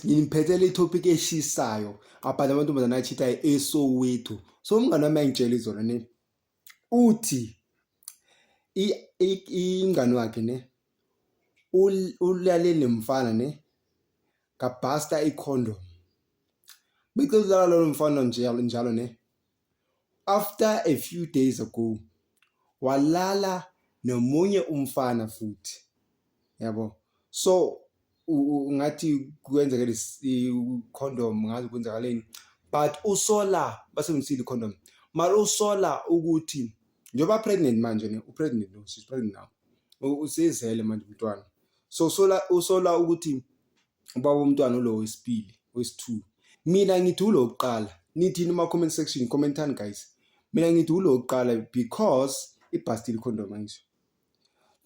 Nginiphethele i-topic eshisayo about amantombazane achithayo eSoweto. So umngane wami angitshela izolo ne, uthi ingane wakhe ne ulale nemfana ne kabhasta i-condom. Becela ulala lo mfana njalo njalo ne. After a few days ago walala nomunye umfana futhi, yabo. So ungathi kwenzeke i-condom, ngazi kwenzakaleni, but usola basebenzisile i-condom, mara usola ukuthi njengoba pregnant manje ne, u-pregnant, no, she's pregnant now, usezele manje umntwana. So usola, usola ukuthi ubaba womntwana ulo wesibili, wesi-two. Mina ngithi ulo wokuqala. Nithini kuma-comment section? Commentani guys. Mina ngithi ulo wokuqala because ibhastile i-condom. Angisho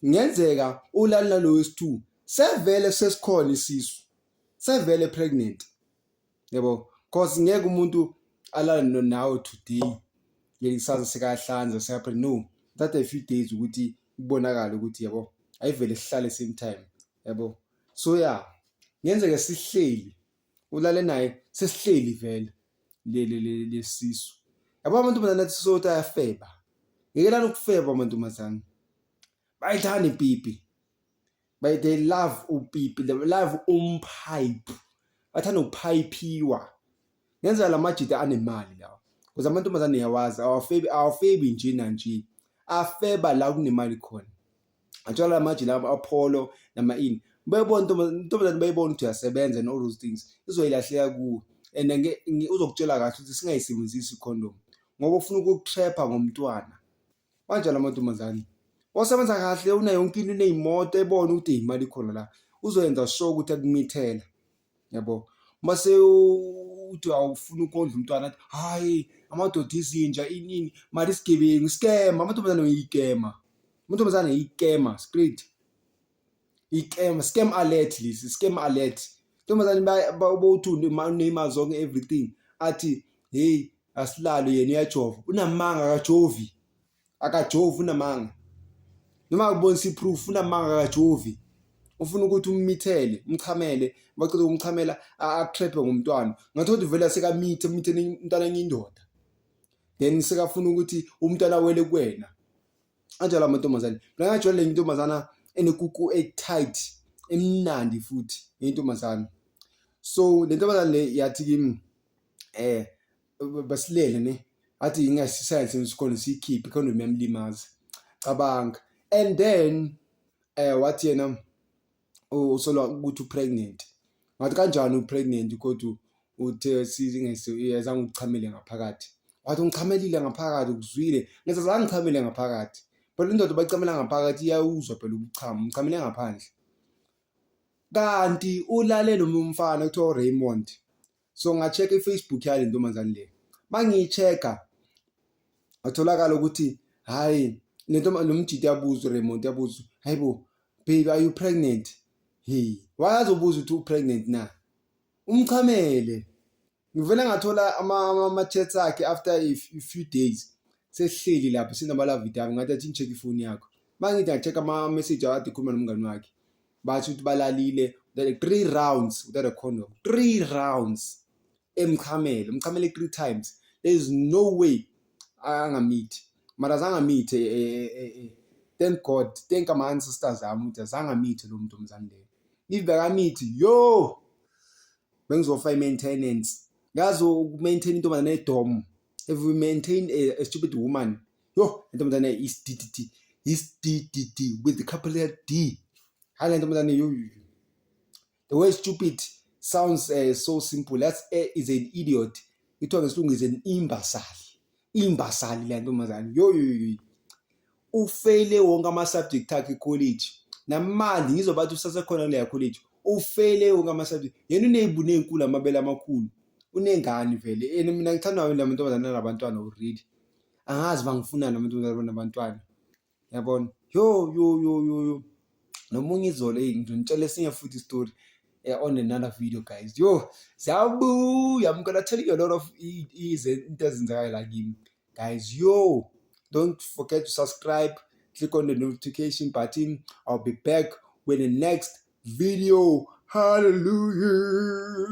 kungenzeka ulale nalo wesi-two, sevele sesikhona isisu, sevele pregnant, yabo, cause ngeke umuntu alale nawe today, ngekusasa sekayahlanza, seka no, thatha a few days ukuthi kubonakale ukuthi, yabo, ayivele sihlale same time, yabo. So yeah, ngenzeka sihleli, ulale naye sesihleli vele le lesisu, yabo. Amantombazane athi sothi ayafeba, ngekelani ukufeba. Amantombazane bayithanda ipipi, they love upipi, they love umpipe, bathanda ukuphayiphiwa. Ngenzeka la majita anemali lawa, because amantombazane yawazi awafebi, awafebi nje nanje, afeba la kunemali khona. Athola la majita apholo nama ini, bayibona intombazane, bayibona ukuthi uyasebenza and all those things, izoyilahleka kuwe and uzokutshela kahle ukuthi singayisebenzisi i-condom ngoba ufuna ukukutrapha ngomntwana. Kanjalo amantombazane osebenza kahle, unayo yonke into, uney'moto, ebona ukuthi imali ikhona la, uzoyenza sure ukuthi akumithela, yabo. Mase uthi awufuni ukondla umntwana, athi hhayi, amadoda izinja, ini ini, mara isigebengu, scam. Amantombazane yikema, amantombazane yikema straight, ikema. Scam alert lesi, scam alert. Intombazane bawuthi uney'mali zonke, everything, athi hey, asilale, yena uyajova, unamanga, akajovi, akajovi, unamanga. Noma akubonisa i-proof, unamanga, akajovi. Ufuna ukuthi ummithele, umchamele, bacela ukumchamela, akutraphe ngomntwana. Ngathola ukuthi vele sekamithe, umithe umntwana enye indoda, then sekafuna ukuthi umntwana awele kuwena. Kanjalo amantombazane. Mina ngajwayele le ntombazana enekuku e-tight, emnandi futhi intombazane. So le ntombazane le yathi kimi basilele ne, athi ingasisayenzisa isikhona siyikhiphe i-condom, yamlimaza, cabanga. And then wathi yena usolwa ukuthi u-pregnant. Ngathi kanjani u-pregnant kodwa uthe azange ukuchamele ngaphakathi? Wathi ngichamelile ngaphakathi, ukuzwile, ngithi azange ngichamele ngaphakathi. Phela indoda bayichamela ngaphakathi, iyawuzwa phela ukuchama, ngichamele ngaphandle. Kanti ulale noma umfana kuthiwa uRaymond. So nga-check i-Facebook yale ntombazane le, mangiyi-check-a watholakala ukuthi hhayi, le lo mjita yabuza, uRaymond yabuza, "Hayibo baby, are you pregnant?" Hey, wayazobuza ukuthi u-pregnant na, umchamele. Ngivele ngathola ama-chats akhe after a few days, sesihleli lapho sinama-lovey-dovey. Ngathi athi ngi-check ifoni yakho, mangithi ngiya-check ama-message akade ekhuluma nomngani wakhe, bathi ukuthi balalile three rounds without a condom, three rounds, emchamele, umchamele three times. There is no way angamithi, mara azange amithe. Thank God, thank ama-ancestors ami ukuthi azange amithe lo muntu omzane leyo. If bekamithi, yo, bengizofa i-maintenance. Yazi uku-maintain intombazane edom, if we maintain a stupid woman, yo, intombazane is DDD, is DDD with the capital D. Hayi, le ntombazane, yo, the word stupid sounds so simple. That's is an idiot. Ithiwa ngesilungu is an imbasali, imbasali le ntombazane, yo yo yo. Ufeyile wonke ama-subject akhe e-college, namanje ngizobathi usasekhona kuleya college, ufeyile wonke ama-subject. Yena uney'bunu ey'nkulu, amabele amakhulu, unengane vele. And mina ngithanda la mantombazane anabantwana already, angazi bangifunani amantombazane abanabantwana, yabona. Yo yo yo yo yo, nomunye izolo, eyi, ngizonitshela esinye futhi story on another video guys. Yo, ziyabuya. I'm gonna tell you a lot of izinto ezenzekayo la kimi guys. Yo, don't forget to subscribe, click on the notification button. I'll be back with the next video. Hallelujah.